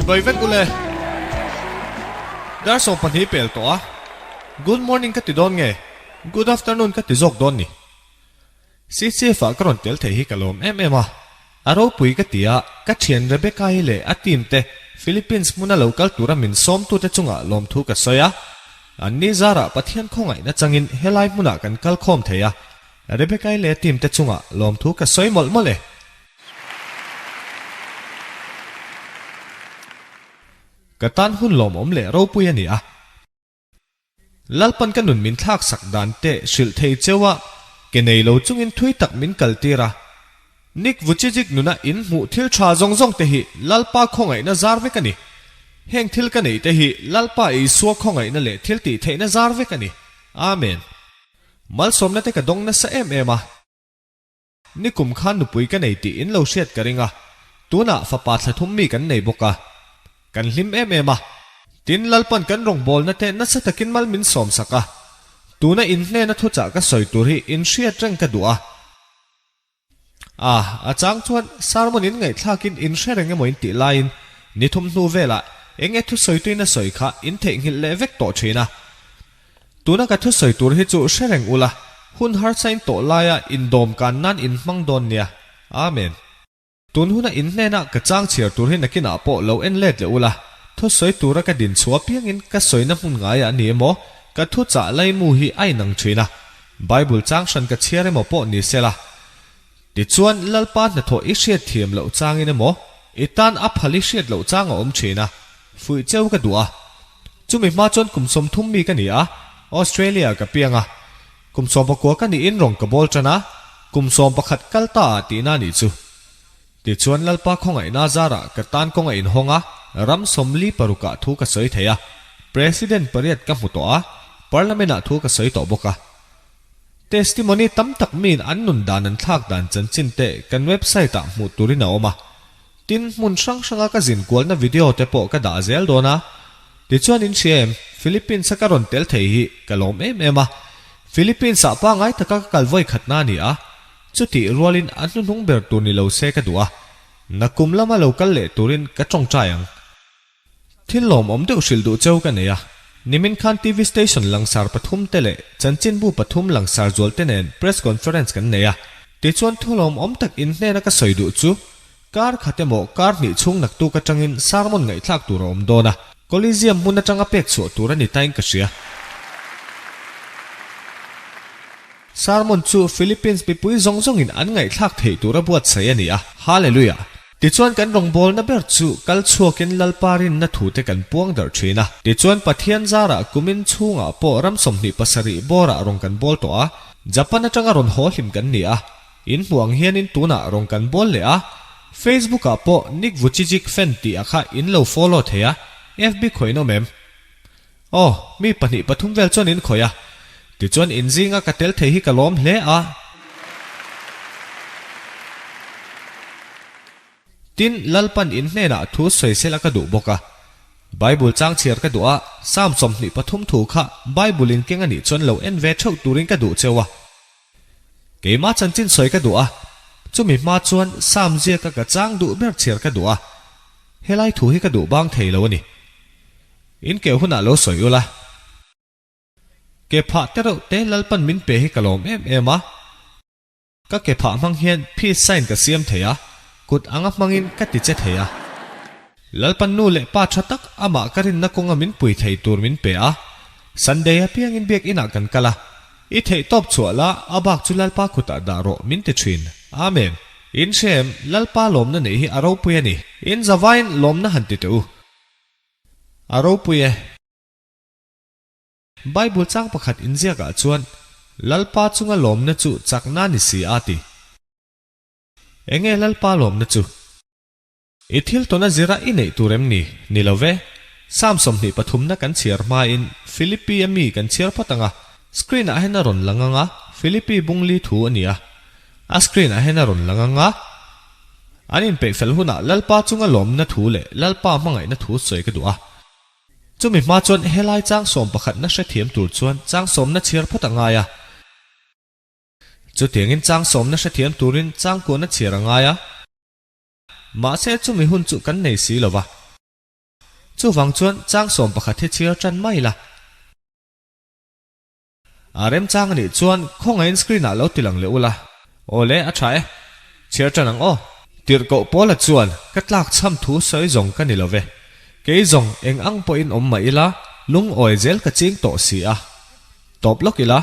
Chibai vek ule. Dar 12 pel tawh a. Good morning ka ti dawn nge? Good afternoon ka ti zawk dawn ni. CCF ah ka rawn tel thei hi ka lawm em em a. A ropui ka ti a, ka thian Rebecca-i leh a team te Philippines hmuna lo kal tura min sawmtute chungah lawmthu ka sawi a. Anni zarah Pathian khawngaihna changin helai hmunah kan kal khawm thei a. Rebecca-i leh a team te chungah lawmthu ka sawi mawlh mawlh e. Ka tan hun lawmawm leh ropui a ni a. Lalpan ka nun min thlak sak dan te hrilh thei cheu a, ke nei lo chungin thui tak min kal tir a. Nick Vujicic nuna in hmuh thil tha zawng zawng te hi Lalpa khawngaihna zar vek a ni. Heng thil ka neih te hi Lalpa Isua khawngaihna leh thil tih theihna zar vek a ni. Amen. Malsawmna te ka dawng nasa em em a. Nikum khan nupui ka nei tih in lo hriat ka ring a, tunah fapa thla thum mi kan nei bawk a, kan hlim em em a. Tin, Lalpan kan rawngbawlna te nasa takin mal min sawm sak a, tuna in hnena thuchah ka sawi tur hi in hriat reng ka duh a. A, a chang chuan sermon in ngaihthlakin in hre reng emaw in tih laiin ni thum hnu velah eng nge thusawituin a sawi kha in theihnghilh leh vek tawh thin a. Tuna ka thusawi tur hi chu hre reng ula, hun harsa in tawh laia indawm kan nan in hmang dawn nia. Amen. Tun huna in hnena ka chang chhiar tur hi nakinah pawh lo en let leh ula, thusawi tura ka din chhuah piangin ka sawina hmun ngaiah a ni emaw, ka thuchah laimu hi a inang thin a, Bible chang hran ka chhiar emaw pawh ni sela. Tichuan, Lalpa hnathawh i hriat thiam loh changin emaw, i tan a phal i hriat loh chang a awm thin a, fuih cheu ka duh a. Chumi hma chuan kum 30 mi ka ni a, Australia ka piang a. Kum 19 ka niin rawng ka bawl tan a, kum 11 kal ta ah tihna a nih chu. Tichuan Lalpa khawngaihna zarah ka tan kawng a inhawng a, ram 46 ah thu ka sawi thei a, President pariat ka hmu tawh a, Parliament ah thu ka sawi tawh bawk a. Testimony tam tak miin an nun dan an thlak dan chanchin te kan website ah hmuh turin a awm a. Tin, hmun hrang hranga ka zin kualna video te pawh ka dah zel dawn a. Tichuan in hria em, Philippines a ka rawn tel thei hi ka lawm em em a. Philippines ah pangai taka ka kal vawi khatna a ni a. Chutih rualin a hnuhnung ber tur ni lo se ka duh a. Nakum lama lo kal leh turin ka tawngtai ang. Thil lawmawm deuh hrilh duh cheu ka nei a. Nimin khan TV station langsar pathum te leh chanchinbu pathum langsar zual te nen press conference kan nei a. Tichuan thu lawmawm tak in hnena ka sawi duh chu kar khat emaw kar hnih chhung naktuk atangin sermon ngaihthlak tur a awm dawn a. Coliseum hmun atanga pek chhuah tur a ni tain ka hria. Sermon chu Philippines mipui zawng zawngin an ngaihthlak theih tura buatsaih a ni a. Hallelujah! Tichuan kan rawngbawlna ber chu kal chhuakin Lalpa rinna thute kan puang darh thin a. Tichuan Pathian zarah kumin chhungah pawh ram 27 bawrah rawn kan bawl tawh a, Japan atanga rawn haw hlim kan ni a. In hmuh ang hianin tunah rawn kan bawl leh a. Facebook ah pawh Nick Vujicic fan tih ah kha in lo follow thei a, FB khawih in awm em? Aw, mi pahnih pathum vel chuan in khawih a. Tichuan in zinga ka tel thei hi ka lawm hle a. Tin, Lalpan in hnenah thu sawi sela ka duh bawk a. Bible chang chhiar ka duh a, Psalm 23 thu kha Bible in keng a nih chuan lo en ve theuh turin ka duh cheu a. Keimah chanchin sawi ka duh a, chumi hma chuan Psalm ziaka ka chang duh ber chhiar ka duh a. Helai thu hi ka duh bang thei lo a ni. In keuh hunah lo sawi ula. Ke phah te reuh te Lalpan min pe hi ka lawm em em a. Ka ke phah hmang hian peace sign ka siam thei a, kut anga hmangin ka ti che thei a. Lalpan nu leh pa tha tak amah ka rinna kawnga min pui thei tur min pe a. Sunday apiangin biakinah kan kal a. I theih tawp chhuah la, a bak chu Lalpa kutah dah rawh min ti thin. Amen. In hrem, Lalpa lawmna neih hi a ropui a ni. In zavain lawmna han ti teh u. A ropui e. Bible chang pakhat inziakah chuan, Lalpa chunga lawmna chu chakna ni si a ti. Enge Lalpa lawmna chu? I thil tawna zira i neih tur em ni? Ni lo ve. Psalm 23 na kan chhiar hmain Philippi a mi kan chhiar phawt ang a. Screen ah hian a rawn lang ang a, Philippi bungli thu a ni a. A screen ah hian a rawn lang ang a. An inpeih fel hunah Lalpa chunga lawmna thu leh Lalpa hmangaihna thu sawi ka duh a. Chumi hma chuan helai chang sawm pakhatna hrethiam tur chuan chang sawmna chhiar phawt a ngai a. Chutiangin chang sawmna hrethiam turin chang kuahna chhiar a ngai a. Mahse chumi hun chu kan nei si lo va. Chuvang chuan chang 11 hi chhiar tan mai la. A remchang a nih chuan khawngaihin screen ah lo ti lang leh ula. Awle, a tha e. Chhiar tan ang aw. Tirhkoh Paula chuan, Ka tlak chham thu sawi zawng ka ni lo ve. Kei zawng eng ang pawhin awm mah ila, lungawi zel ka ching tawh si a. Tawp lawk ila.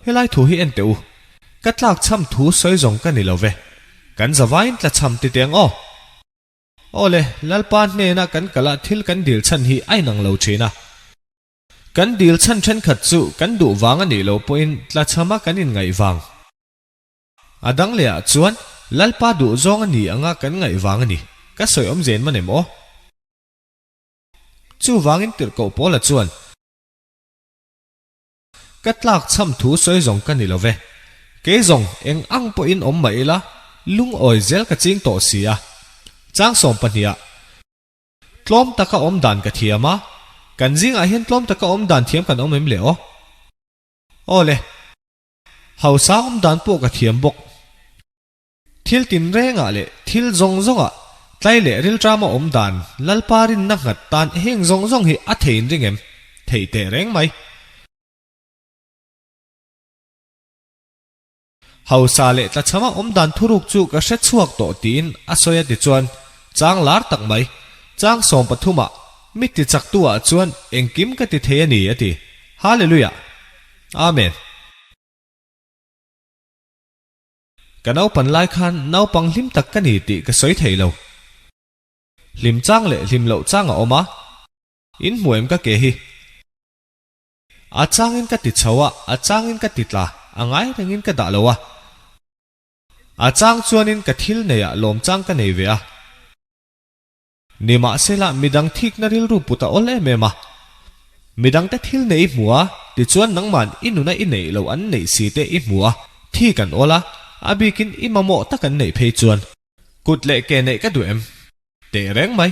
Helai thu hi en teh u. Ka tlak chham thu sawi zawng ka ni lo ve. Kan zavaiin tla chham ti teh ang aw. Awle, Lalpa hnena kan kal a thil kan dil chhan hi a inang lo thin a. Kan dil chhan thenkhat chu kan duh vang a nih loh pawhin tlachhama kan inngaih vang. A dang lehah chuan Lalpa duh zawng a ni anga kan ngaih vang a ni. Ka sawi awm zen man em aw? Chuvangin tirhkoh Paula chuan. Ka tlak chham thu sawi zawng ka ni lo ve. Kei zawng eng ang pawhin awm mah ila, lungawi zel ka ching tawh si a. Chang 12 ah. Tlawm taka awm dan ka thiam a, kan zingah hian tlawm taka awm dan thiam kan awm em le aw? Aw le, hausa awm dan pawh ka thiam bawk. Thil tinrengah leh thil zawng zawngah tlai leh rilṭama awm dan Lalpa rinna nghat tan heng zawng zawng hi a theiin ring em? Theih teh reng mai. Hausa leh tlachhama awm dan thuruk chu ka hre chhuak tawh tiin a sawi a ti chuan chang lar tak mai. Chang 13 ah mi ti chak tu ah chuan engkim ka ti thei a ni a ti. Hallelujah! Amen. Ka naupan lai khan naupang hlim tak ka ni tih ka sawi thei lo. Hlim chang leh hlim loh chang a awm a, in hmu em ka ke hi. A changin ka ti chho a, a changin ka ti tla, a ngai rengin ka dah lo a. A chang chuanin ka thil neiah lawm chang ka nei ve a. Nimahsela midang thikna rilru put a awl em em a. Midangte thil neih i hmu a, tichuan nangman i nuna i neih loh an neih si te i hmu a, thik an awl a, a bikin i mamawh tak an neih phei chuan. Kut leh ke neih ka duh em? Teh reng mai.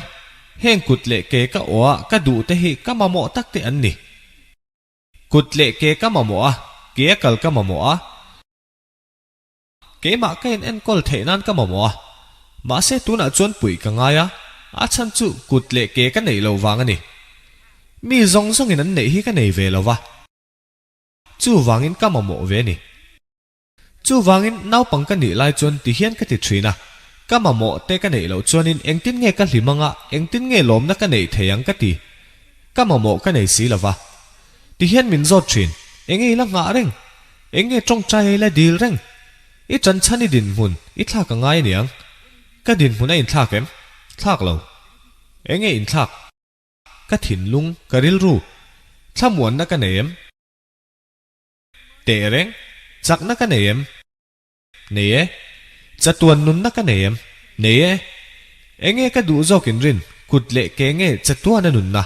Heng kut leh ke ka aw a ka duh te hi ka mamawh tak te an ni. Kut leh ke ka mamawh a, ke a kal ka mamawh a. Keimah ka in enkawl theih nan ka mamawh a. Mahse tunah chuan puih ka ngai a, a chhan chu kut leh ke ka neih loh vang a ni. Mi zawng zawngin an neih hi ka nei ve lo va. Chuvangin ka mamawh ve a ni. Chuvangin naupang ka nih lai chuan ti hian ka ti thin a, ka mamawh te ka neih loh chuanin engtin nge ka hlim anga engtin nge lawmna ka neih thei ang ka ti. Ka mamawh ka nei si lova. Ti hian min zawt thin, enge i la nghah reng? Enge tawngtai a i la dil reng? I tanchhan i dinhmun i thlak a ngai aniang. Ka dinhmun a inthlak em? Thlak lo. Enge inthlak? Ka thinlung, ka rilru, thlamuanna ka nei em? Teh reng, chakna ka nei em? Nei e. Chatuan nunna ka nei em? Nei e. Enge ka duh zawk in rin, kut leh ke nge chatuana nunna?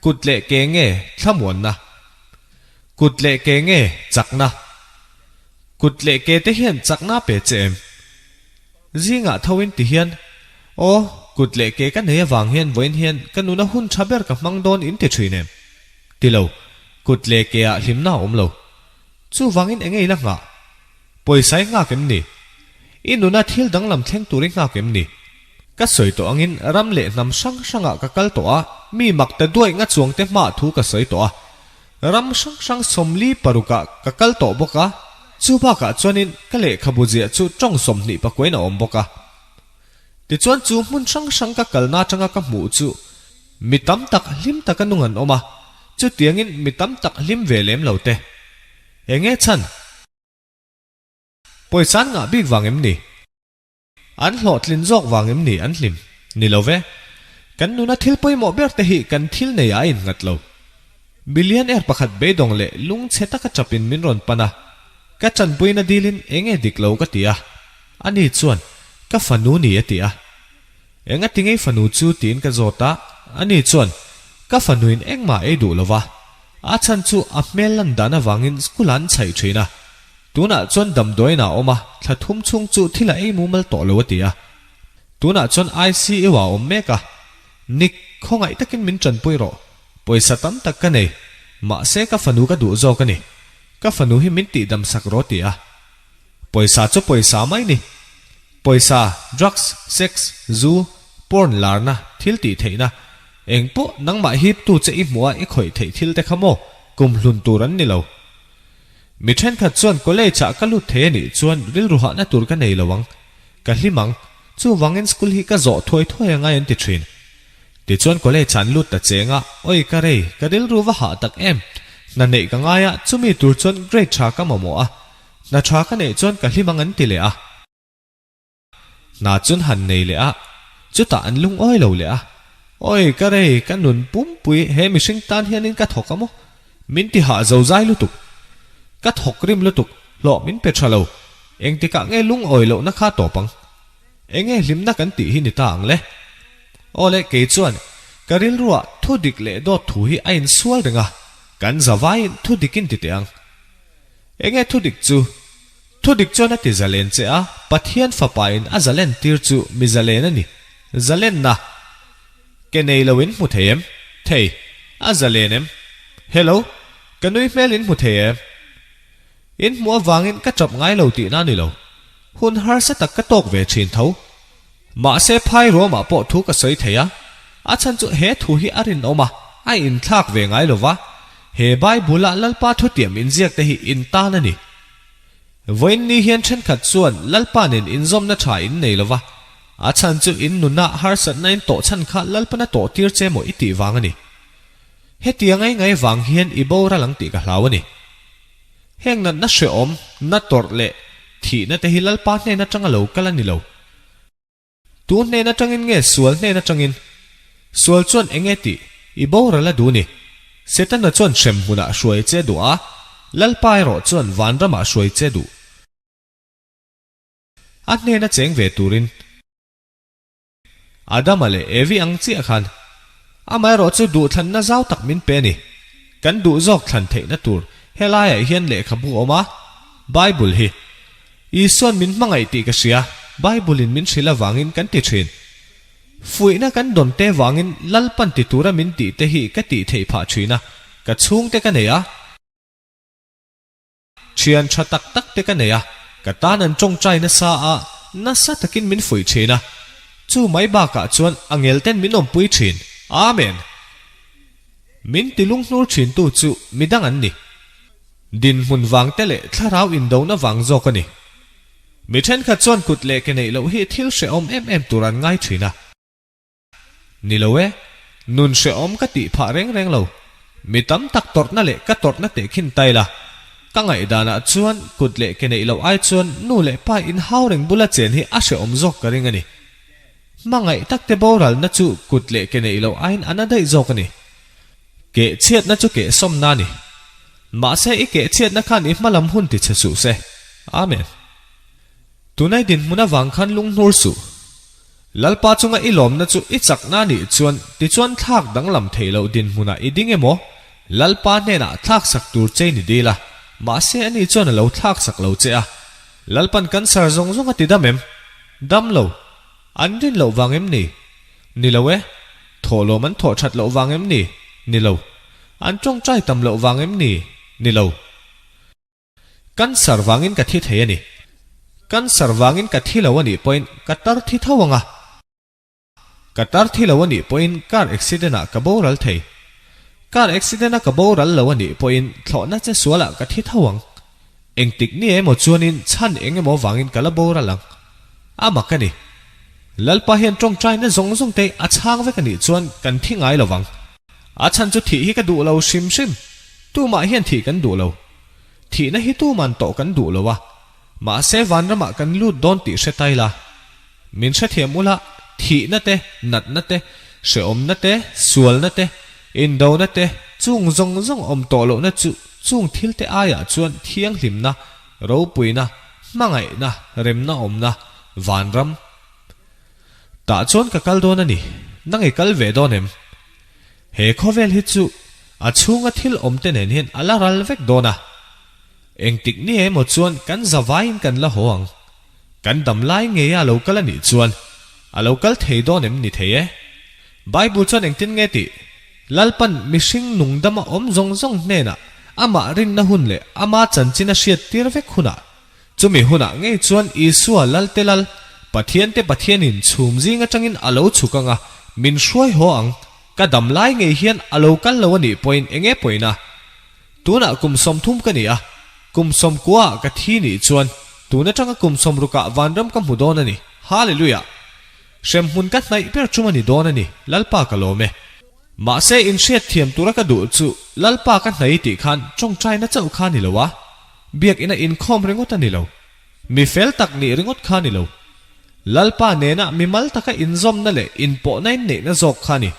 Kut leh ke nge thlamuanna? Kut leh ke nge chakna? Kut leh ke te hian chakna pe che em? Zingah tho in ti hian, Aw, kut leh ke ka nei avang hian vawiin hian ka nuna hun tha ber ka hmang dawn in ti thin em? Ti lo, kut leh ke ah hlimna a awm lo. Chuvangin eng ei la nghah? Pawisa i nghak em ni? I nuna thil danglam thleng tur i nghak em ni? Ka sawi tawh angin ram leh hnam hrang hrangah ka kal tawh a, mi mak ta duaih nga chuangte hmaah thu ka sawi tawh a. Ram hrang hrang 46 ah ka kal tawh bawk a, chu bakah chuanin ka lehkhabu ziah chu tawng 29 in a awm bawk a. Tichuan chu hmun hrang hrang ka kalna atanga ka hmuh chu mi tam tak hlim taka nung an awm a, chutiangin mi tam tak hlim ve lem lo te. Enge chhan? Pawisa an ngah bik vang em ni? An hlawhtlin zawk vang em ni an hlim? Ni lo ve. Kan nuna thil pawimawh ber te hi kan thil nei ah a innghat lo. Millionaire pakhat beidawng leh lungchhe taka chapin min rawn pan a, ka chanpuina dilin eng nge dik lo ka ti a. Ani chuan, Ka fanu ni a ti a. Eng a ti ngei fanu chu tiin ka zawt a, ani chuan, Ka fanuin engmah ei duh lo va. A chhan chu a hmel lan dan avangin school ah an chhaih thin a. Tunah chuan damdawiin ah a awm a, thla thum chhung chu thil a ei mumal tawh lo a ti a. Tunah chuan ICU ah a awm mek a. Nick, khawngaih takin min tanpui rawh. Pawisa tam tak ka nei. Mahse ka fanu ka duh zawk a ni. Ka fanu hi min tihdam sak rawh a ti a. Pawisa chu pawisa mai ni. Pawisa, drugs, sex, zu, porn larna, thil tih theihna. Engpawh nangmah hiptu che i hmuh a i khawih theih thil te kha maw kum hlun tur an ni lo. Mi thenkhat chuan college ah ka lut thei a nih chuan rilru hahna tur ka nei lo ang. Ka hlim ang. Chuvangin school hi ka zawh thuai thuai angai an ti thin. Tichuan college ah an lut ta cheng a, Oi ka rei, ka rilru va hah tak em. Hna neih ka ngai a, chumi tur chuan grade tha ka mamawh a. Hna tha ka neih chuan ka hlim ang an ti leh a. Hna chun han nei leh a, chutah an lungawi lo leh a. Awi ka rei, ka nun pumpui he mihring tan hianin ka thawk a maw? Min ti hah zo zai lutuk. Ka thawk rim lutuk, hlawh min pe tha lo. Engtikah nge lungawi lohna kha tawp ang? Enge hlimna kan tih hi ni ta ang le? Aw le, kei chuan ka rilruah thu dik leh dawt thu hi a insual reng a, kan zavaiin thu dikin ti teh ang. Enge thu dik chu? Thudik chuan a ti zalen che a, Pathian Fapa in a zalen tir chu mi zalen a ni. Zalenna ke nei lo in hmu thei em? Thei. A zalen em? Hello, ka nui hmel in hmu thei em? In hmuh avangin ka tap ngai lo tihna a ni lo. Hun harsa tak ka tawk ve thin tho. Mahse phai ruamah pawh thu ka sawi thei a, a chhan chu he thu hi a rinawm a, a inthlak ve ngai lo va, he Bible-a Lalpa thutiam inziak te hi intan a ni. Vawiin ni hian thenkhat chuan Lalpa nen inzawmna tha in nei lo va, a chhan chu in nuna harsatna in tawh chhan kha Lalpana tawh tir che maw i tih vang a ni. Hetiang ngai ngai vang hian i boral ang tih ka hlau a ni. Heng natna hrehawm, na tawrh leh thihna te hi Lalpa hnen atanga lo kal a ni lo. Tu hnen atangin nge sual hnen atangin? Sual chuan eng nge tih i boral a duh ni? Setana chuan hrem hmunah hruai che duh a, Lalpa erawh chuan vanramah hruai che duh. A hnena cheng ve turin. Adama leh Evi ang chiah khan amaherawh chu duhthlanna zau tak min pe a ni. Kan duh zawk thlan theihna tur helaiah hian lehkhabu a awm a, Bible hi. Isuan min hmangaih tih ka hria, Bible-in min hrilh avangin kan ti thin. Fuihna kan dawn te vangin Lalpan ti tura min tih te hi ka tih theih phah thin a, ka chhungte ka nei a. Thian tha tak tak te ka nei a, ka tan an tawngtai nasa a, nasa takin min fuih thin a. Chu mai bakah chuan a ngel ten min awmpui thin. Amen! Min ti lunghnur thin tu chu midang an ni. Dinhmun vang te leh thlarau indona vang zawk a ni. Mi thenkhat chuan kut leh ke neih loh hi thil hrehawm em em tur an ngai thin a. Ni lo e, nun hrehawm ka tih phah reng reng lo. Mi tam tak tawrhna leh ka tawrhna teh khin tai la. Ka ngaihdanah chuan kut leh ke neih loh ai chuan nu leh pa inhau reng bula chen hi a hrehawm zawk ka ring a ni. Hmangaih tak te boralna chu kut leh ke neih loh aiin a na daih zawk a ni. Keh chhiatna chu keh sawmna a ni. Mahse i keh chhiatna khan i hmalam hun ti chhe suh se. Amen. Tunai dinhmun avang khan lunghnur suh. Lalpa chunga i lawmna chu i chakna a nih chuan tichuan thlak danglam theih loh dinhmunah i ding emaw, Lalpa hnenah thlak sak tur che i ni dil a, mahse ani chuan a lo thlak sak lo che a. Lalpan cancer zawng zawng a ti dam em? Dam lo. An rin loh vang em ni? Ni lo e. Thawhlawm an thawh that loh vang em ni? Ni lo. An tawngtai tam loh vang em ni? Ni lo. Cancer vangin ka thi thei a ni. Cancer vangin ka thi lo a nih pawhin ka tar thi tho ang a. Ka tar thi lo a nih pawhin car accident ah ka boral thei. Car accident a ka boral lo a nih pawhin thlawhna che sualah ka thi tho ang. Engtik ni emaw chuanin chhan eng emaw vangin ka la boral ang. A mak a ni. Lalpa hian tawngtaina zawng zawng te a chhang vek a nih chuan kan thi ngai lo vang. A chhan chu thih hi ka duh lo hrim hrim. Tumah hian thih kan duh lo. Thihna hi tuman tawh kan duh lo a, mahse vanramah kan lut dawn tih hre tai la. Min hrethiam ula, thihna te, natna te, hrehawmna te, sualna te, indona te, chung zawng zawng awm tawh lohna chu chung thil te aiah chuan thianghlimna, ropuina, hmangaihna, remna awmna, vanram. Tah chuan ka kal dawn a ni, nang i kal ve dawn em? He khawvel hi chu a chhunga thil awm te nen hian a la ral vek dawn a. Engtik ni emaw chuan kan zavaiin kan la haw ang. Kan dam lai ngeia a lo kal a nih chuan a lo kal thei dawn em ni thei e? Bible chuan engtin nge tih? Lalpan mihring nungdama awm zawng zawng hnenah amah rinna hun leh ama chanchin a hriat tir vek hunah Chumi hunah ngei chuan Isua Lalte Lal, Pathiante Pathianin chhum zing atangin a lo chhuk ang a, min hruai haw ang. Ka dam lai ngei hian a lo kal lo a nih pawhin eng nge pawina? Tunah kum 30 ka ni a, kum 90 ah ka thi nih chuan tun atanga kum 60 ah vanram ka hmu dawn a ni. Hallelujah! Hremhmun ka hnaih ber tum a ni dawn a ni, Lalpa ka lawm e. Mahse inhriat thiam tura ka duh chu Lalpa ka hnai tih khan tawngtaina chauh kha a ni lo a, biakina inkhawm ringawt a ni lo. Mi fel tak nih ringawt kha a ni lo. Lalpa nena mi mal taka inzawmna leh inpawhna in neihna zawk kha a ni.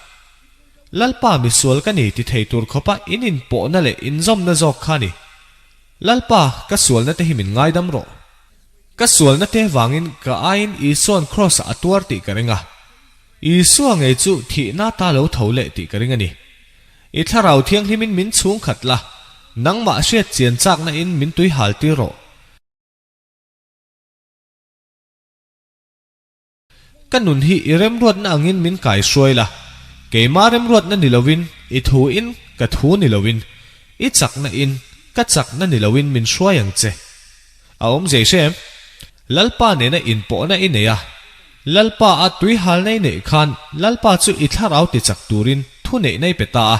Lalpa mi sual ka ni ti thei tur khawpa in inpawhna leh inzawmna zawk kha a ni. Lalpa, ka sualna te hi min ngaidam rawh. Ka sualna te vangin ka aiin Isua'n Kraws-ah a tuar tih ka ring a. Isua ngei chu thihna ta lo tho leh tih ka ring a ni. I thlarau thianghlimin min chhungkhat la, nangmah hriat chian chakna in min tui hal tir rawh. Ka nun hi i remruatna angin min kai hruai la, keima remruatna ni loin, i thu in ka thu ni loin, i chakna in ka chakna ni loin min hruai ang che. A awm zei hre em? Lalpa nena inpawhna i nei a, Lalpa a tuihalna i neih khan Lalpa chu i thlarau tichak turin thu neihna i pe ta a,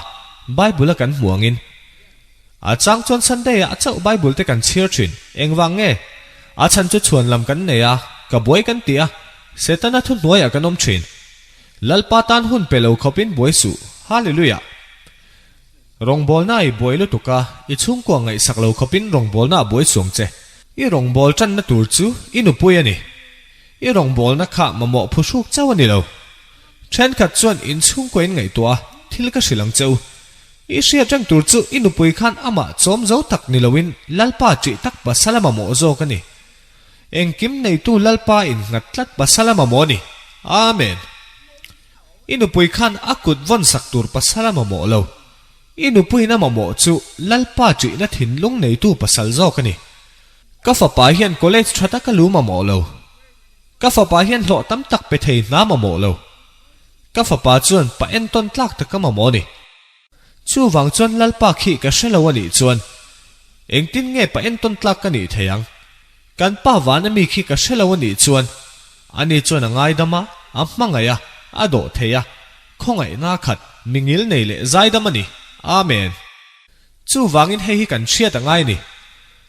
Bible a kan hmu angin. A chang chuan Sunday ah chauh Bible te kan chhiar thin. Engvang nge? A chhan chu chhuan lam kan nei a, ka buai kan ti a, Setana thu hnuaiah kan awm thin. Lalpa tan hun pe lo khawpin buai suh. Hallelujah! Rawngbawlna i buai lutuk a, i chhungkua ngaihsak lo khawpin rawngbawlna a buai suang che. I rawngbâwl ṭanna tur chu i nupui a ni. I rawngbâwlna kha mamawh phuhrûk chauh a ni lo. Ṭhenkhat chuan in chhungkua in ngaihtuah a, thil ka hrilh ang che u. I hriat reng tur chu i nupui khan amah chawm zo tak ni loin Lalpa ṭih tak pasal a mamawh zawk a ni. Engkim neitu Lalpa innghat tlat pasal a mamawh a ni. Amen. I nupui khan a kut vawn sak tur pasal a mamawh lo. I nupuiin a mamawh chu Lalpa ṭihna thinlung neitu pasal zawk a ni. Ka fapa hian college ṭha taka lu mamawh lo. Ka fapa hian hlawh tam tak pe thei hna mamawh lo. Ka fapa chuan pa entawn tlak taka mamawh a ni. Chuvang chuan Lalpa khi ka hre lo a nih chuan engtin nge pa entawn tlak ka nih thei ang? Kan pa vana mi khi ka hre lo a nih chuan ani chuan a ngaidam a, a hmangaih a, a dawh thei a, khawngaihna khat mi ngil nei leh zaidam a ni. Amen. Chuvangin hei hi kan hriat a ngai a ni.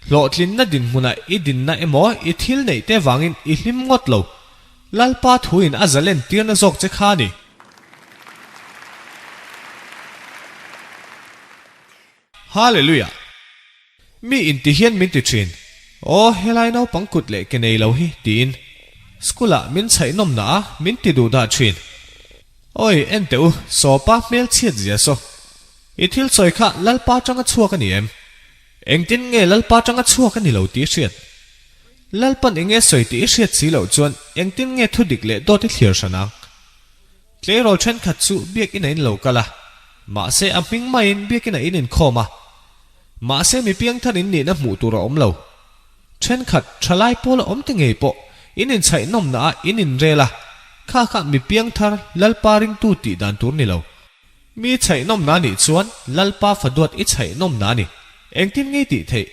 Hlawhtlinna dinhmunah i dinna emaw i thil neih te vangin i hlim ngawt lo. Lalpa thuin a zalen tirna zawk che kha a ni. Hallelujah! Mi inti hian min ti thin. Aw, helai naupang kut leh ke nei lo hi, tiin school ah min chhaih nawm na a, min ti duh dah thin. Awi, en teh u, sawpa hmel chhiat zia saw. I thil sawi kha Lalpa tanga chhuak a ni em? Engtin nge Lalpa tanga chhuak a ni lo tih i hriat? Lalpan eng nge sawi tih i hriat si loh chuan engtin nge thu dik leh dawt i thlir hran ang? Tleirawl thenkhat chu biakinn a in lo kal a, mahse a hming maiin biakinn a in inkhawm a. Mahse mi piangthar in nihna hmuh tur a awm lo. Thenkhat thalai pawl a awm te ngei pawh in inchhaih nawmna ah in inrel a, kha kha mi piangthar Lalpa ringtu tih dan tur ni lo. Mi chhaih nawmna nih chuan Lalpa faduat i chhaih nawmna a ni. Engtin ngei tih theih?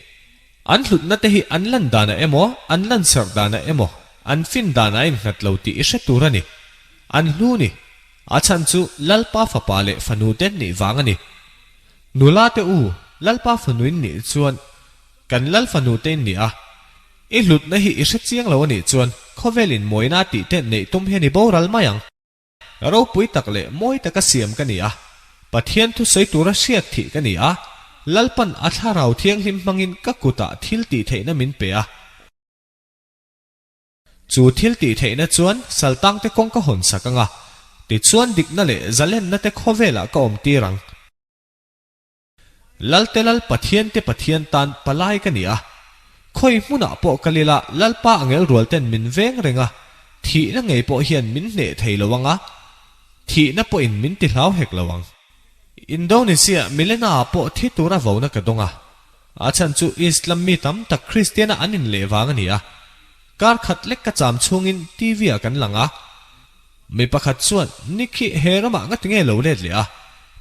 An hlutna te hi an lan danah emaw, an lanserh danah emaw, an fin danah a innghat lo tih i hre tur a ni. An hlu ni. A chhan chu Lalpa fapa leh fanu te nih vang a ni. Nula te u, Lalpa fanu in nih chuan kan Lal fanu te in ni a. I hlutna hi i hre chiang lo a nih chuan khawvel in mawina tih te neih tum hian i boral mai ang. Ropui tak leh mawi taka siam ka ni a, Pathian thusawi tura hriat thih ka ni a, Lalpan a thlarau thianghlim hmangin ka kutah thil tih theihna min pe a. Chu thil tih theihna chuan saltangte kawng ka hawn sak ang a, tichuan dikna leh zalenna te khawvelah ka awm tir ang. Lalte Lal Pathian te Pathian tan palai ka ni a. Khawi hmunah pawh kal ila Lalpa angel rual ten min veng reng a, thihna ngei pawh hian min hneh thei lo ang a, thihna pawhin min ti hlau hek lo ang. Indonesia Milena ah pawh thi tura vona ka dawng a. A chhan chu Islam mi tam tak Kristiana an inleh vang a ni a. Kar khat lek ka cham chhungin TV ah kan lang a. Mi pakhat chuan, Nick hi he ramah nga tinge lo let leh a?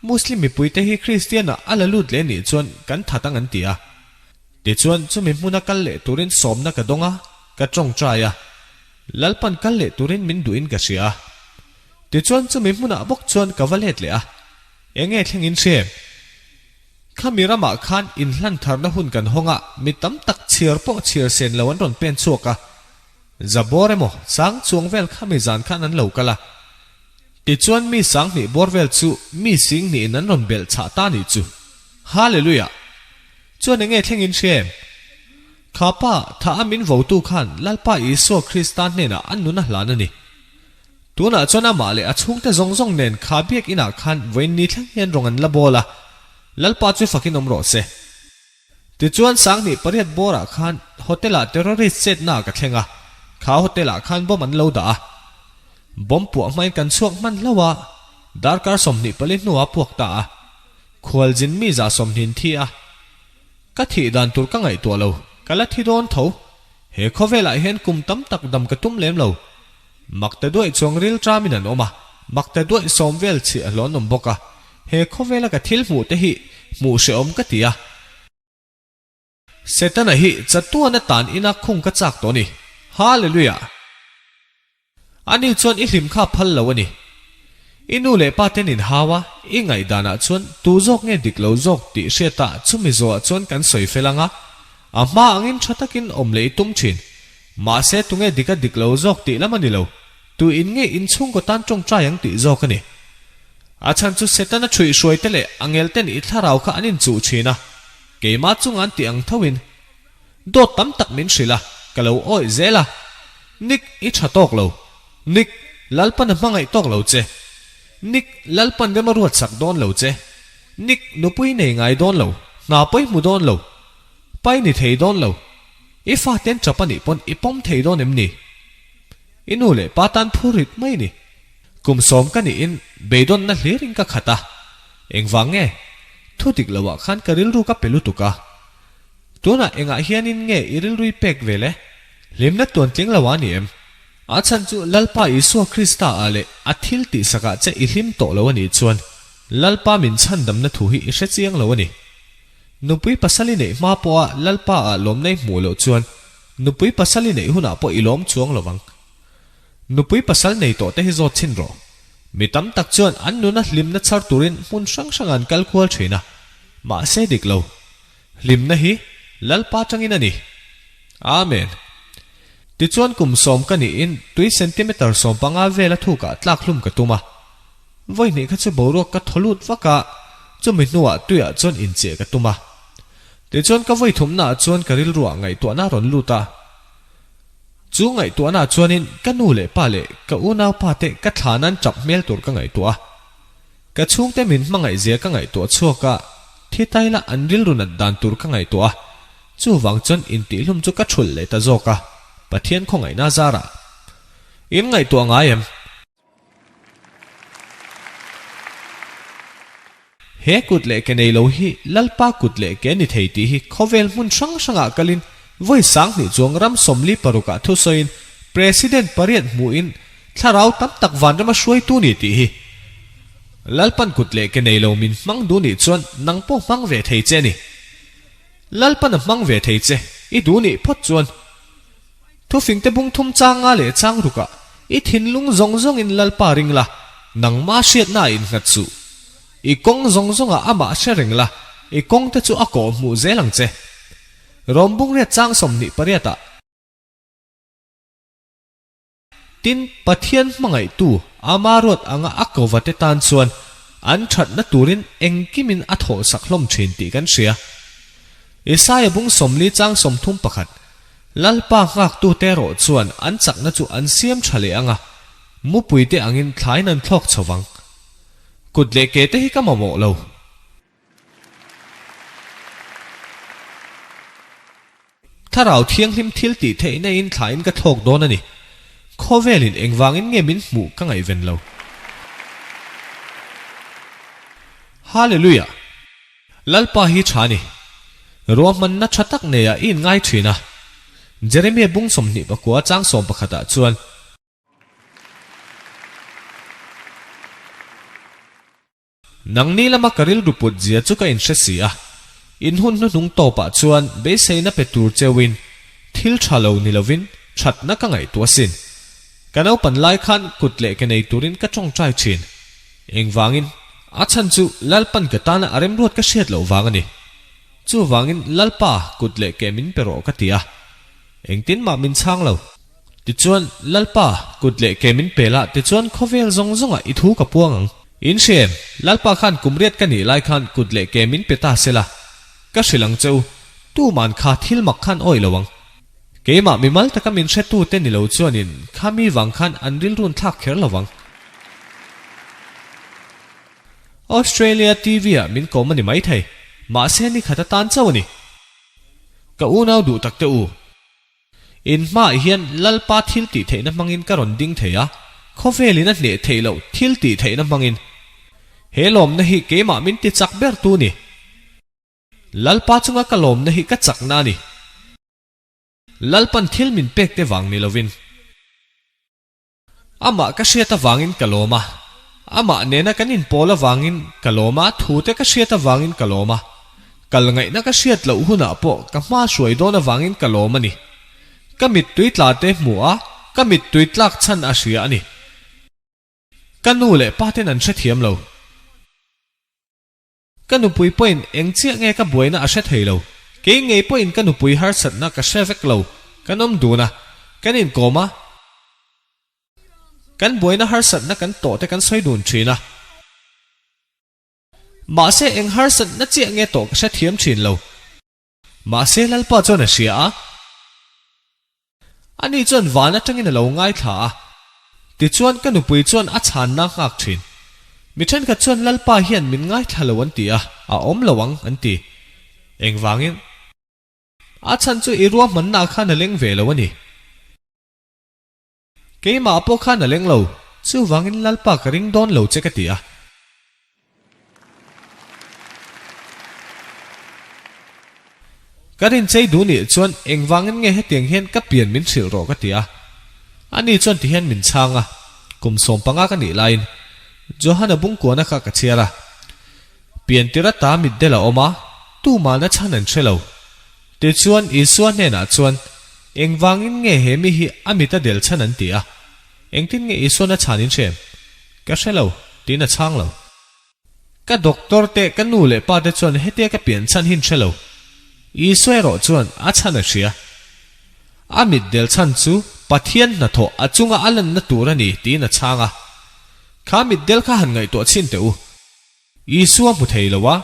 Muslim mipuite hi Kristian-ah a la lut leh nih chuan kan that ang an ti a. Tichuan, chumi hmuna kal leh turin sawmna ka dawng a, ka tawngtai a. Lalpan kal leh turin min duhin ka hria a. Tichuan, chumi hmunah bawk chuan ka va let leh a. Enge thleng in hria em? Khami ramah khan inhlan tharna hun kan hawng a, mi tam tak chhiar pawh chhiar sen lo an rawn pen chhuak a. Zabawr emaw sang chuang vel khami zan khan an lo kal a. Tichuan mi sanghnih bawr vel chu mi singhnihin an rawn belh chhah ta nih chu. Hallelujah! Chuan enge thleng in hria em? Kha pa, tha a min votu khan Lalpa Isua Krista hnenah a nun a hlan a ni. Tunah chuan amah leh a chhungte zawng zawng nen kha biak inah khan vawiin ni thleng hian rawng an la bawl a, Lalpa chu fakin awm rawh se. Tichuan sanghnih pariat bawrah khan hotel-ah terrorist chetna ka thleng a, kha hotel-ah khan bomb an lo dah a. Bomb puah hmain kan chhuak hman hlauh a, darkar 24 hnuah a puak ta a, khualzin mi za sawmhnin thi a. Ka thih dan tur ka ngaihtuah lo, ka la thi dawn tho. He khawvelah hian kum tam tak dam ka tum lem lo. Makte duaih chuang ril ṭamin an awm a, makte duaih sawm vel chhiah a hlawn awm bawk a. He khawvela ka thil hmuh te hi hmuh hrehawm ka ti a. Setana hi chatuan atan ina khung ka chak tawh a ni. Hallelujah! Ani chuan i hlim kha phal lo a ni. I nu leh pa ten in hau a, i ngaihdanah chuan tu zawk nge dik lo zawk tih hriat a chumi zawhah chuan kan sawi fel ang a, a hma angin tha takin awm leh i tum thin. Mahse tunge dik a dik lo zawk tih lam a ni lo, tu in nge inchhungkaw tan tawngtai ang tih zawk a ni. A chhan chu Setana ṭhuihhruai te leh a ngel ten i thlarau kha an inchuh thin a, keimah chunga an tih ang thoin Dawt tam tak min hrilh a, ka lo awih zel a. Nick, i tha tawk lo. Nick, Lalpan a hmangaih tawk lo che. Nick, Lalpan rem a ruat sak dawn lo che. Nick, nupui nei ngai dawn lo, hna pawi hmu dawn lo. Pai ni thei dawn lo. I faten tap a nih pawn i pawm thei dawn em ni? I nu leh pa tan phur rit mai ni. Kum sawm ka niin beidawnna hlirin ka khat a. Engvang nge? Thu dik loah khan ka rilru ka pe lutuk a. Tunah engah hianin nge i rilrui pek ve le? Hlimna tuan tling lo a ni em? A chhan chu Lalpa Isua Krista ah leh a thil tihsakah che i hlim tawh lo a nih chuan Lalpa min chhandamna thu hi i hre chiang lo a ni. Nupui pasal i neih hma pawha Lalpa ah lawmna i hmuh loh chuan nupui pasal i neih hunah pawh i lawm chuang lo vang. Nupui pasal nei tawh te hi zawt chhin rawh. Mi tam tak chuan an nuna hlimna chhar turin hmun hrang hrangah an kal kual thin a, mahse dik lo. Hlimna hi Lalpa tangin a ni. Amen. Tichuan kum sawm ka niin tui centimeter 15 vela thukah tlak hlum ka tum a. Vawihnih kha chu boruak ka thaw lut vak a, chumi hnuah tuiah chuan inchiah ka tum a. Tichuan ka vawithumnaah chuan ka rilruah ngaihtuahna a rawn lut a. Chu ngaihtuahnaah chuanin ka nu leh pa leh ka unaupa te ka thla nan tap hmel tur ka ngaihtuah a. Ka chhungte min hmangaih zia ka ngaihtuah chhuak a, thi taila an rilru nat dan tur ka ngaihtuah a, chuvang chuan intihhlum chu ka thulh leh ta zawk a, Pathian khawngaihna zarah. In ngaihtuah ngai em? He kut leh ke nei lo hi Lalpa kut leh ke ni thei tih hi khawvel hmun hrang hrangah kalin vawi sanghnih chuang ram 46 ah thusawiin President pariat hmuhin Thlarau tam tak vanrama hruaitu ni tih hi Lalpan kut leh ke nei lo min hmang duh nih chuan nang pawh hmang ve thei che a ni. Lalpan a hmang ve thei che i duh nih phawt chuan Thufingte bung thum chang nga leh chang rukah i thinlung zawng zawngin Lalpa ring la, nangma hriatna a innghat suh. I kawng zawng zawngah amah hre reng la, i kawngte chu a kawh hmuh zel ang che. Rawm bungriat chang 28 ah. Tin, Pathian hmangaihtu ama ruat anga a kova te tan chuan an thatna turin engkimin a thawhsak hlawm thin tih kan hria. Isaia bung 40 chang 31, Lalpa nghaktute erawh chuan an chakna chu an siam tha leh anga, mupuite angin thlain an thlawk chho vang. Kut leh ke te hi ka mamawh lo. Thlarau Thianghlim thil tih theihna in thla in ka thlawk dawn a ni. Khawvelin engvangin nge min hmuh ka ngaihven lo. Hallelujah! Lalpa hi tha a ni. Ruahmanna tha tak neiah i inngai thin a. Jeremiah bung 29 chang 11 ah chuan. Nangni lama ka rilru put zia chu ka inhre si a, in hun hnuhnung tawpah chuan beiseina pe tur cheuhin thil tha lo ni lovin thatna ka ngaihtuah asin. Ka naupan lai khan kut leh ke nei turin ka tawngtai thin. Engvangin? A chhan chu Lalpan ka tana a remruat ka hriat loh vang a ni. Chuvangin Lalpa kut leh ke min pe rawh ka ti a. Engtin mah min chhang lo. Tichuan, Lalpa, kut leh ke min pe la, tichuan khawvel zawng zawngah i thu ka puang ang. In hre em? Lalpa khan kum riat ka nih lai khan kut leh ke min pe ta se la, ka hrilh ang che u, tuman kha thil mak khan awih lo ang. Keimah mimal taka min hretute ni lo chuanin kha mi vang khan an rilrun thlak kher lo vang. Australia TV-ah min kawm a ni maithei, mahse ni khat atan chauh a ni. Ka unau duh tak te u. In hmaah hian Lalpa thil tih theihna hmangin ka rawn ding thei a, khawvelin a hneh theih loh thil tih theihna hmangin. He lawmna hi keimah min ti chak ber tu ni. Lalpa chunga ka lawmna hi ka chakna a ni. Lalpan thil min pek te vang ni lovin. Amah ka hriat avangin ka lawm a, amah nena kan inpawl avangin ka lawm a, thute ka hriat avangin ka lawm a, kal ngaihna ka hriat loh hunah pawh ka hma hruai dawn avangin ka lawm a ni. Ka mittui tla te hmu a, ka mittui tlak chhan a hria a ni. Ka nu leh pa ten an hrethiam lo. Ka nupui pawhin eng chiah nge ka buaina a hre thei lo. Kei ngei pawhin ka nupui harsatna ka hre vek lo. Kan awm dun a, kan inkawm a, kan buaina harsatna kan tawh te kan sawi dun thin a. Mahse eng harsatna chiah nge tawh ka hre thiam thin lo. Mahse Lalpa chuan a hria a. Ani chuan van atangin a lo ngaithla a. Tichuan ka nupui chuan a chhanna a nghak thin. Mi thenkhat chuan Lalpa hian min ngaithla lo an ti a, a awm lo ang an ti. Engvangin? A chhan chu i ruahmanna khan a leng ve lo a ni. Keimah pawh khan a leng lo, chuvangin Lalpa ka ring dawn lo che ka ti a. Ka rinchei duh nih chuan engvangin nge hetiang hian ka pian min hrilh rawh ka ti a. Ani chuan tihian min chhang a, kum 15 ka nih laiin Johana Bungkuana kha ka chhiar a. Pian tir ata mitdel a awm a, tumahna chhan an hre lo. Tichuan Isua hnenah chuan, Engvangin nge he mi hi a mit a del chhan an ti a? Engtin nge Isuan a chhan in hrem? Ka hre lo, tiin a chhang lo. Ka doctor te, ka nu leh pa te chuan hetia ka pian chhan hi an hre lo. Isua erawh chuan a chhan a hria. A mit del chhan chu Pathian hnathawh a chunga a lanna tur a ni, tiin a chhang a. Kha mit del kha han ngaihtuah chhin teh u. Isua hmu thei lo a.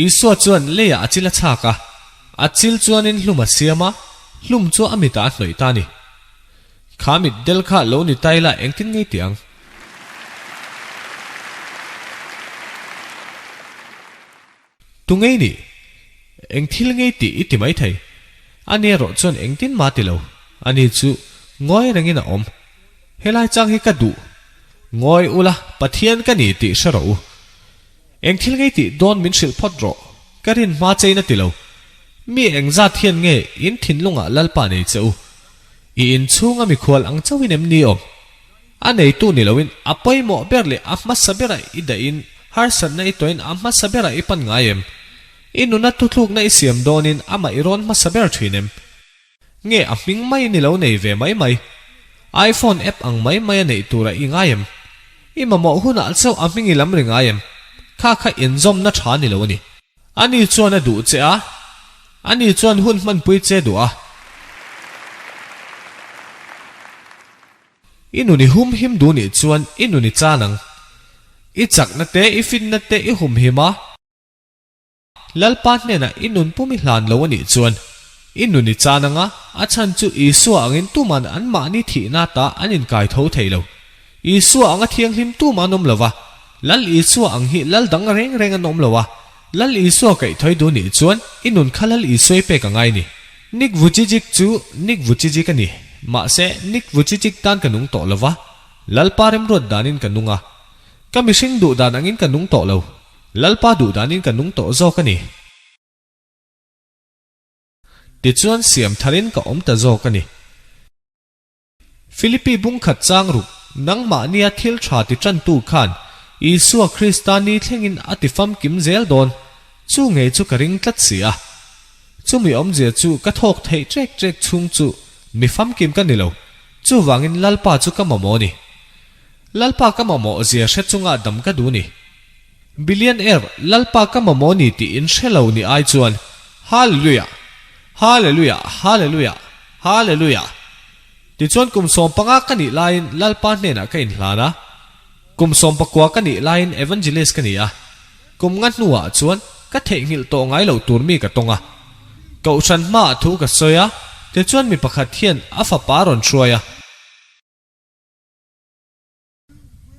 Isua chuan leiah a chil a chhak a, a chil chuanin hlum a siam a, hlum chu a mitah a hnawih ta a ni. Kha mit del kha lo ni ta ila engtin ngei tih ang? Tu ngei nih? Eng thil ngei tih i ti mai thei. Ani erawh chuan engtin mah ti lo. Ani chu ngawi rengin a awm. Helai chang hi ka duh. Ngawi ula, Pathian ka ni tih hre rawh u. Eng thil ngei tih dawn min hrilh phawt rawh. Ka rin hma chein a ti lo. Mi engzat hian nge in thinlungah Lalpa nei che u? I inchhunga mikhual ang chauhin em ni awm? A neitu ni loin a pawimawh ber leh a hmasa berah i dahin harsatna i tawhin a hmasa berah i pan ngai em? I nuna thuthlukna i siam dawnin amah i rawn hmasa ber thin em? Nge a hming mai ni lo nei ve mai mai? iPhone app ang mai mai a neih turah i ngai em? I mamawh hunah chauh a hming i lam ri ngai em? Kha kha inzawmna tha ni lo a ni. Ani chuan a duh che a, ani chuan hun hmanpui che duh a. I nun i humhim duh nih chuan i nun i chan ang. I chakna te, i finna te i humhim a. Lalpa hnenah i nun pum i hlan lo a nih chuan i nun i chan ang a, a chhan chu Isua angin tuman anmahni thihna ta an inkai tho thei lo. Isua anga thianghlim tumah an awm lo va, Lal Isua ang hi lal dang reng reng an awm lo a, Lal Isua kaihthawih duh nih chuan i nun kha Lal Isua i pek a ngai ni. Nick Vujicic chu Nick Vujicic a ni. Mahse, Nick Vujicic tan ka nung tawh lo va, Lalpa remruat danin ka nung a. Ka mihring duh dan angin ka nung tawh lo. Lalpa duh danin ka nung tawh zawk a ni. Tichuan siam tharin ka awm ta zawk a ni. Philippi bungkhat chang ruk, nangmahnia thil tha ti tantu khan Isua Krista ni thlengin a ti famkim zel dawn, chu ngei chu ka ring tlat si a. Chumi awmzia chu ka thawk theih trek trek chhung chu mi famkim ka ni lo, chuvangin Lalpa chu ka mamawh a ni. Lalpa ka mamawh zia hre chunga dam ka duh ni. Billionaire Lalpa ka mamawh ni tih in hre lo ni ai chuan Hallelujah! Hallelujah! Hallelujah! Hallelujah! Tichuan kum 15 ka nih laiin Lalpa hnenah ka inhlan a. Kum 19 ka nih laiin Evangelist ka ni a. Kum nga hnuah chuan ka theihnghilh tawh ngai loh tur mi ka tawng a. Kohhran hmaah thu ka sawi a, tichuan mi pakhat hian a fapa a rawn hruai a.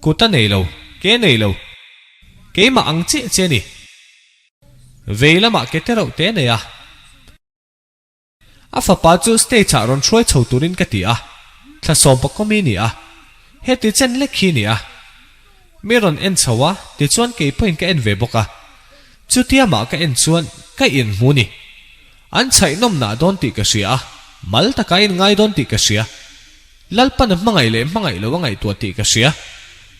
Kut a nei lo, ke nei lo. Keimah ang chiah che a ni. Vei lamah ke te reuh te a nei a. A fapa chu stage ah rawn hruai chho turin ka ti a, thla 11 mi ni a, heti chen lek hi ni a. Mi rawn en chho a, tichuan kei pawhin ka en ve bawk a. Chutia mah ka en chuan ka inhmu ni. An chhaih nawmnah dawn tih ka hria a, mal taka in ngai dawn tih ka hria. Lalpan a hmangaih leh hmangaih lo a ngaihtuah tih ka hria.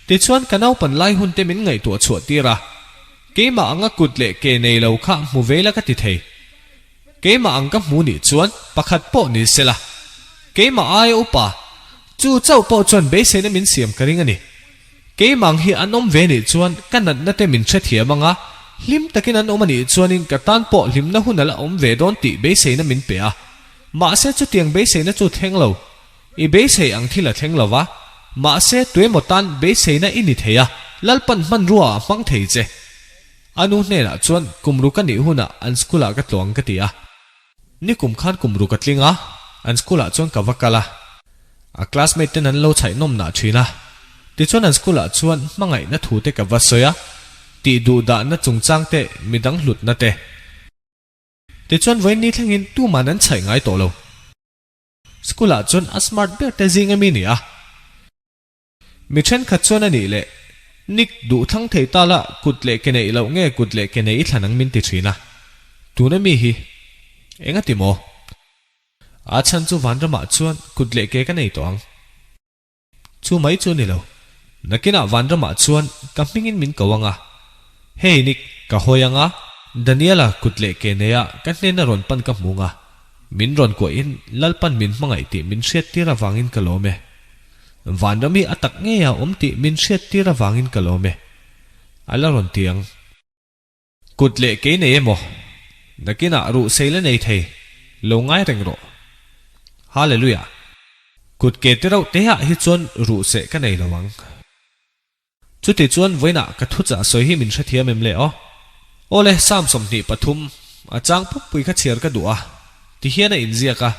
Tichuan ka naupan lai hun te min ngaihtuah chhuah tir a, keimah anga kut leh ke nei lo kha hmu ve la ka ti thei. Keimah ang ka hmu nih chuan pakhat pawh ni se la, keimah aia upa, chu chauh pawh chuan beiseina min siam ka ring a ni. Keimah ang hi an awm ve nih chuan ka natna te min hrethiam ang a, hlim takin an awm a nih chuanin ka tan pawh hlimna hun a la awm ve dawn tih beiseina min pe a. Mahse chutiang beiseina chu thleng lo. I beisei ang thil a thleng lo va, mahse tuemaw tan beiseina i ni thei a, Lalpan hmanrua ah hmang thei che. A nu hnenah chuan kum ruk a nih hunah an school ah ka tluang ka ti a. Nikum khan kum ruk a tling a, an school ah chuan ka va kal a. A classmate ten an lo chhaih nawm nah thin a. Tichuan an school ah chuan hmangaihna thu te ka va sawi a, tih duh dahna chungchang te, midang hlutna te. Tichuan vawiin ni thlengin tuman an chhaih ngai tawh lo. School ah chuan a smart ber te zing a mi ni a. Mi thenkhat chuan a nih leh Nick duh thlang thei ta la kut leh ke neih loh nge kut leh ke nei i thlan ang min ti thin a. Tuna mi hi eng a ti maw? A chhan chu vanramah chuan kut leh ke ka nei tawh ang. Chu mai chu ni lo. Nakinah vanramah chuan ka hmingin min ko ang a. Hey Nick, ka hawi ang a, Daniela kut leh ke neia ka hnena rawn pan ka hmu ang a. Min rawn kuahin Lalpan min hmangaih tih min hriattir avangin ka lawm e. Vanram hi a tak ngei a awm tih min hriattir avangin ka lawm e. A la rawn ti ang. Kut leh kei nei emaw? Nakinah ruh sei la nei thei, lo ngai reng rawh. Hallelujah! Kut ke te reuh te ah hi chuan ruh seh ka nei lo ang. Chuti chuan vawiinah ka thuchah sawi hi min hrethiam em le aw? Aw le, Psalm 23, a chang puppui kha chhiar ka duh a, ti hian a inziak a.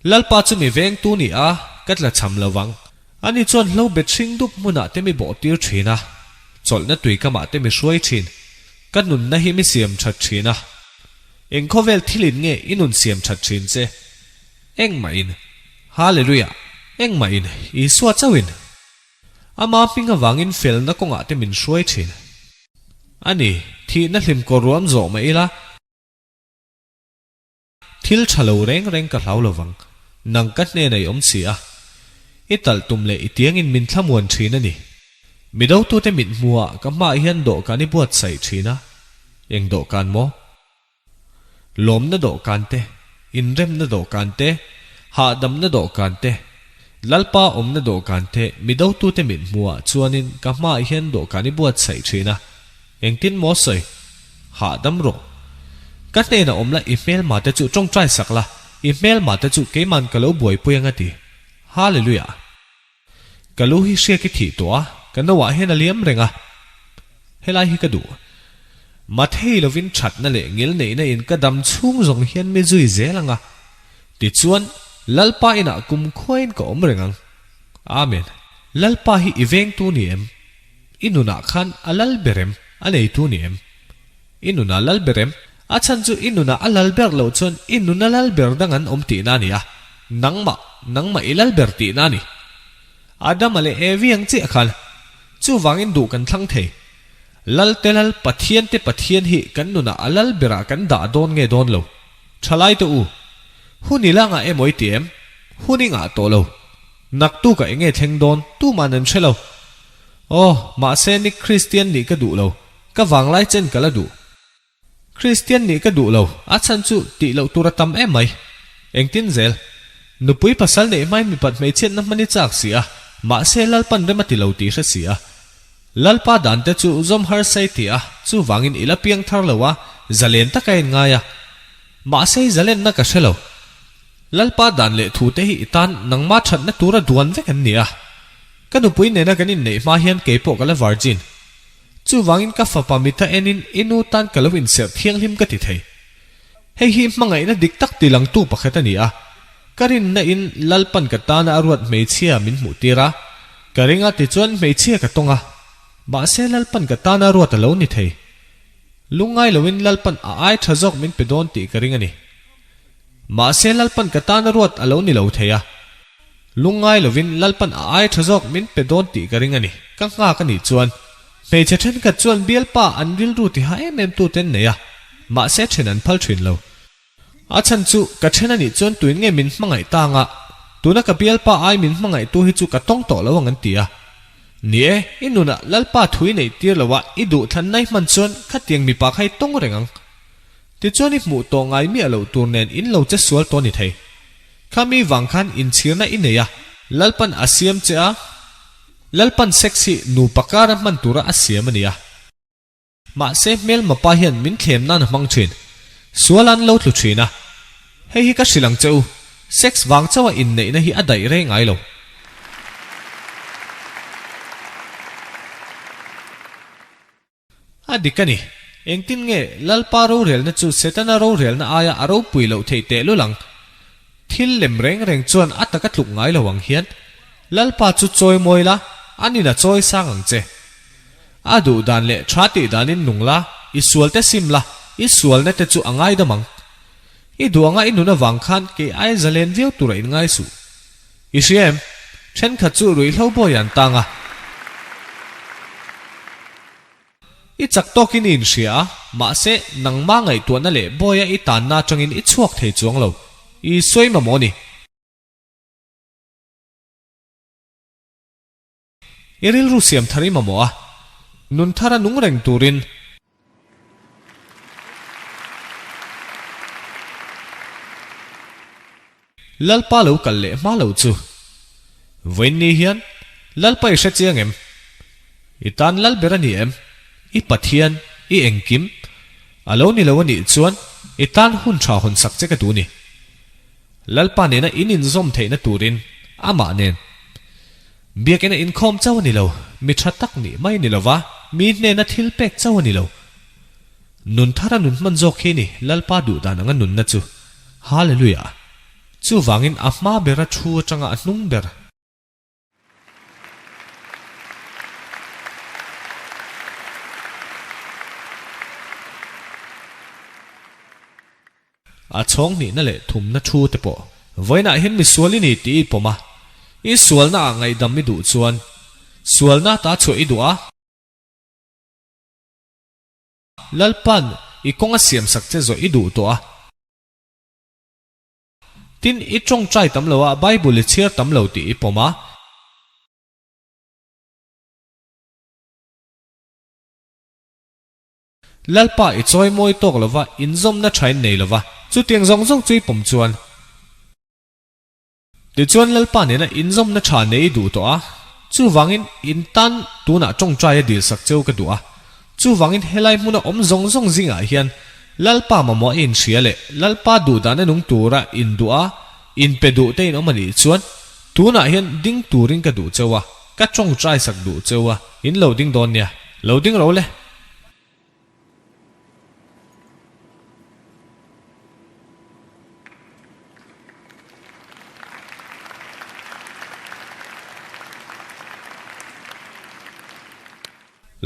Lalpa chu mi vengtu ni a, ka tla cham lo vang. Ani chuan hlo bet hring dup hmunah te mi bawh tir thin a, chawlhna tui kamah te mi hruai thin. Ka nunna hi mi siam that thin a. Eng khawvel thilin nge i nun siam that thin che? Engmahin. Hallelujah! Engmahin, Isua chauhin. Ama hming avangin felna kawngah te min hruai thin. Ani, thihna hlim kawr ruam zawh mah ila. Thil tha lo reng reng ka hlau lovang, nang ka hnena i awm si a. I talh tum leh i tiangin min thlamuan thin a ni. Mi dotute mit hmuhah ka hmaah hian dawhkan i buatsaih thin a, eng dawhkan maw? Lawmna dawhkan te, inremna dawhkan te, hahdamna dawhkan te, Lalpa awmna dawhkan te mi dotute mit hmuhah chuanin ka hmaah hian dawhkan i buatsaih thin a. Engtin maw sawi? Hahdam rawh. Ka hnenah awm la i hmelma te chu tawngtai sak la, i hmelma te chu keiman ka lo buaipui ang a ti. Hallelujah! Ka lu hi hriak i thih tawh a, ka no ah hian a liam reng a. Helai hi ka duh. Mathei lovin thatna leh ngil neihna in ka dam chhung zawng hian mi zui zel ang a. Tichuan, Lalpa inah kumkhuain ka awm reng ang. Amen. Lalpa hi i vengtu ni em? I nunah khan a lal ber em? A neitu ni em? I nunah lal ber em? A chhan chu i nunah a lal ber loh chuan i nuna lal ber dang an awm tihna a ni a, nangmah, nangmah i lal ber tihna a ni. Adama leh Evi ang chiah khan chuvangin duh kan thlang thei. Lal te lal, Pathian te Pathian hi kan nunah a lal berah kan dah dawn nge dawn lo? Thalai te u, hun i la ngah emaw i ti em? Hun i ngah tawh lo. Naktuk ah enge thleng dawn tuman an hre lo. Aw, mahse ni Kristian nih ka duh lo, ka vanglai chen ka la duh. Kristian nih ka duh lo, a chhan chu tih loh tur a tam em mai. Engtin zel? Nupui pasal neih hmain mipat hmeichhiatna hman i chak si a, mahse Lalpan rem a ti lo tih hre si a. Lalpa dante chu zawm harsa i ti a, chuvangin i la piang thar lo a, zalen tak a inngai a. Mahse i zalenna ka hre lo. Lalpa dan leh thute hi i tan nangma thatna tura duan vek an ni a. Ka nupui nena kan inneih hma hian keipawh ka la virgin. Chuvangin ka fapa mita enin i nu tan ka lo inserh thianghlim ka ti thei. Hei hi hmangaihna dik tak tilangtu pakhat a ni a. Ka rinna in Lalpan ka tana a ruat hmeichhia min hmuh tir a, ka ring a tichuan hmeichhia ka tawng a. Mahse Lalpan ka tana a ruat a lo ni thei. Lungngai loin Lalpan a ai tha zawk min pe dawn tih ka ring a ni. Mahse Lalpan ka tana ruat a lo ni lo thei a. Lungngai lovin Lalpan a ai tha zawk min pe dawn tih ka ring a ni. Ka nghak a nih chuan hmeichhe thenkhat chuan bialpa an rilru tiha em em tute an nei a, mahse then an phal thin lo. A chhan chu ka then a nih chuan tuin nge min hmangaih ta anga, tuna ka bialpa ai min hmangaihtu hi chu ka tawng tawh lo ang an ti a. Ni e, i nunah Lalpa thu i neih tir lo a, i duhthlanna i hman chuan khatiang mipa kha i tawng reng ang. Tichuan i hmuh tawh ngai miah loh tur nen in lo che sual tawh a ni thei. Khami vang khan inchhirna i nei a. Lalpan a siam che a, Lalpan sex hi nupa kara hman tura a siam a ni a. Mahse hmelma pa hian min thlem nan a hmang thin. Sual an lo tlu thin a. Hei hi ka hrilh ang che u, sex vang chauha inneihna hi a daih rei ngai lo. A dik a ni. Engtin nge Lalpa rorelna chu Setana rorelna aia a ropui loh theih tehlul ang? Thil lem reng reng chuan a taka tluk ngai lo ang hian Lalpa chu chawi mawi la, a nin a chawi sang ang che. A duh dan leh tha tih danin nung la, i sualte sim la, i sualna te chu a ngaidam ang. I duh anga i nun avang khan kei aia zalen viau tura inngai suh. I hria em? Thenkhat chu ruihhlo bawi an tang a. I chak tawkin i inhria a, mahse nangma ngaihtuahna leh bawia i tanna atangin i chhuak thei chuang lo. I sawi mamawh a ni. I rilru siam thar i mamawh a, nun thara nung reng turin. Lalpa lo kal leh hma lo chu. Vawiin ni hian Lalpa i hre chiang em? I tan lal ber a ni em? I Pathian, i engkim? A lo ni lo a nih chuan i tan hun tha hawn sak che ka duh ni. Lalpa nena in inzawm theihna turin amah nen biakina inkhawm chauh a ni lo, mi tha tak nih mai ni lova mi hnena thil pek chauh a ni lo. Nun thara nun hman zawk hi ni Lalpa duh dan anga nunna chu. Hallelujah! Chuvangin a hma bera thu atanga a hnung ber. A chhawng hnihna leh thumna thu te pawh vawiinah hian mi sual i ni tih i pawm a, i sualna ah ngaihdam i duh chuan sualna ta chhuah i duh a. Lalpa'n i kawng a siamsak che zawh i duh tawh a. Tin, i tawngtai tam lo a, Bible i chhiar tam lo tih i pawm a. Lalpa i chawi mawi tawk lo va, inzawmna tha in nei lo va, chutiang zawng zawng chu i pawm chuan. Tichuan Lalpa nena inzawmna tha nei i duh tawh a, chuvangin in tan tunah tawngtai a dilsak cheu ka duh a. Chuvangin helai hmuna awm zawng zawng zingah hian Lalpa mamawh a inhria leh Lalpa duhdan a nung tura induh a, inpe duh te in awm a nih chuan tunah hian ding turin ka duh cheu a, ka tawngtai sak duh cheu a, in lo ding dawn nia. Lo ding ro le.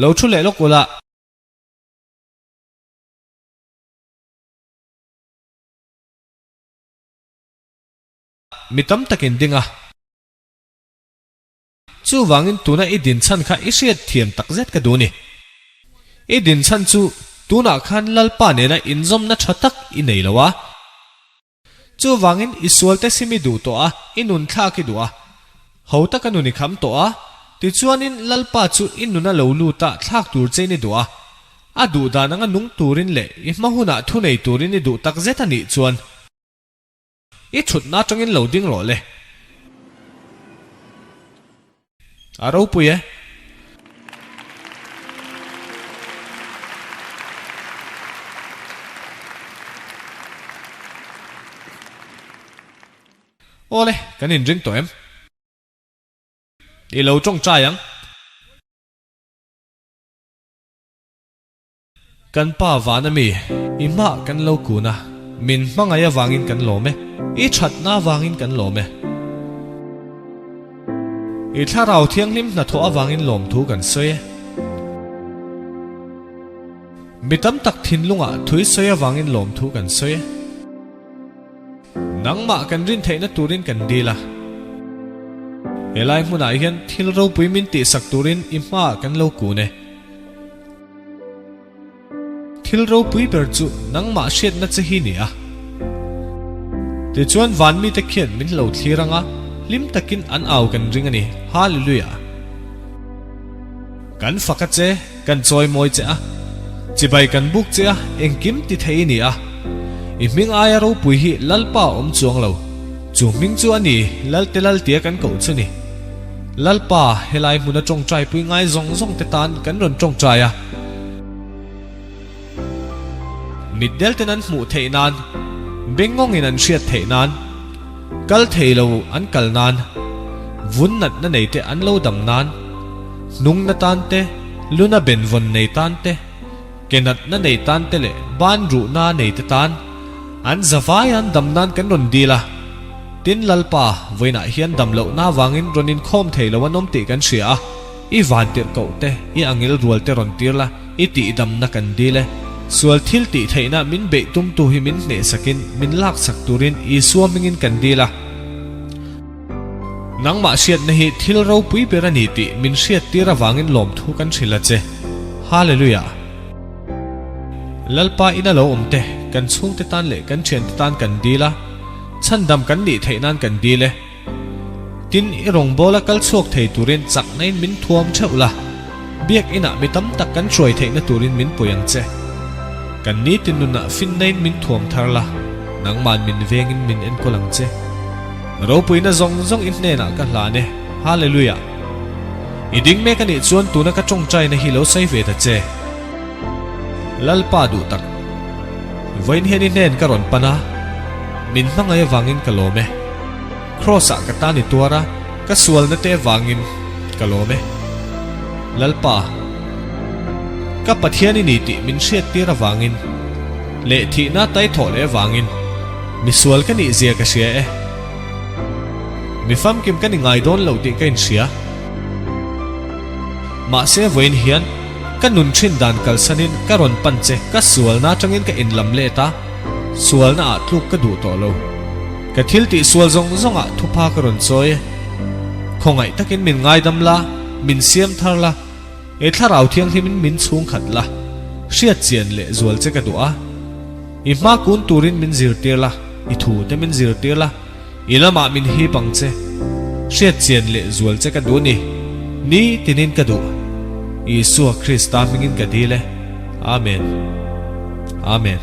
Lo thu leh lawk ula. Mi tam takin ding a. Chuvangin tuna i din chhan kha i hriat thiam tak zet ka duh ni. I din chhan chu tunah khan Lalpa nena inzawmna tha tak i nei lo a. Chuvangin i sualte sim i duh tawh a, i nun thlak i duh a. Ho taka nun i kham tawh a, tichuanin Lalpa chu i nuna lo lut a thlak tur chein i duh a. A duh dan anga nung turin leh i hma hunah thunei turin i duh tak zet a nih chuan, I thutna atangin lo ding rawh le. A ropui e. Awle, kan inring tawh em? I lo tawngtai ang. Kan Pa vana mi, i hmah kan lo kun a, min hmangaih avangin kan lawm e, i thatna avangin kan lawm e. I thlarau thianghlim hnathawh avangin lawmthu kan sawi e. Mi tam tak thinlungah thui sawi avangin lawmthu kan sawi e. Nangmah kan rin theihna turin kan dil a. Helai hmunah hian thil ropui min tihsak turin i hmaah kan lo kun e. Thil ropui ber chu nangmah hriatna che hi ni a. Tichuan van mite khian min lo thlir ang a, hlim takin an au kan ring a ni. Hallelujah! Kan fak a che, kan chawimawi che a, chibai kan buk che a, engkim ti thei i ni a. I hming aia ropui hi Lalpa a awm chuang lo. Chu hming chu a ni, Lalte Laltia kan koh chu ni. Lalpa, helai hmuna tawngtaipui ngai zawng zawng te tan kan rawn tawngtai a. Mitdel ten an hmuh theih nan, bengngawngin an hriat theih nan, kal thei lo an kal nan, vun natna nei te an lo dam nan, hnungna tan te, luna benvawn nei tan te, ke natna nei tan te leh ban ruhna nei te tan, an zavai an dam nan kan rawn dil a. Tin Lalpa, vawiinah hian dam lohna avangin rawn inkhawm thei lo an awm tih kan hria a, i vantirh koh te, i angil rual te rawn tir la, i tihdamna kan dil e. Sual thil tih theihna min beih tumtu hi min hnehsakin min laksak turin Isua hmingin kan dil a. Nangmah hriatna hi thil ropui ber a ni tih min hriattir avangin lawmthu kan hrilh a che. Hallelujah! Lalpa ina lo awm te, kan chhungte tan leh kan thiante tan kan dil a, chhandam kan nih theih nan kan dil e. Tin, i rawngbawla kal chhuak thei turin chaknain min thuam theuh la, biak inah mi tam tak kan hruai theihna turin min pui ang che. Kan nitin nunah finnain min thuam thar la, nangman min vengin min enkawl ang che. Ropuina zawng zawng i hnenah ka hlan e. Hallelujah! I ding mek a nih chuan tuna ka tawngtaina hi lo sawi ve ta che. Lalpa duh tak. Vawiin hian i hnen ka rawn pan a, min hmangaih avangin ka lawm e. Kraws-ah ka tan i tuar a, ka sualna te avangin ka lawm e. Lalpa, ka Pathian i ni tih min hriattir avangin leh thihna taithawh leh avangin misual ka nih zia ka hria e. Mi famkim ka ni ngai dawn lo tih ka inhria. Mahse vawiin hian ka nun thin dan kalsanin ka rawn pan che ka sualna atangin ka inlam let a, sualna ah tluk ka duh tawh lo. Ka thil tih sual zawng zawng ah thupha ka rawn chawi e. Khawngaih takin min ngaidam la, min siam thar la, he thlarau thianghlimin min chhung khat la, hriat chian leh zual che ka duh a. I hma kun turin min zirtir la, i thu te min zirtir la, I lamah min hip ang che. Hriat chian leh zual che ka duh ni. Ni tinin ka duh. Isua Krista hmingin ka dil e. Amen. Amen.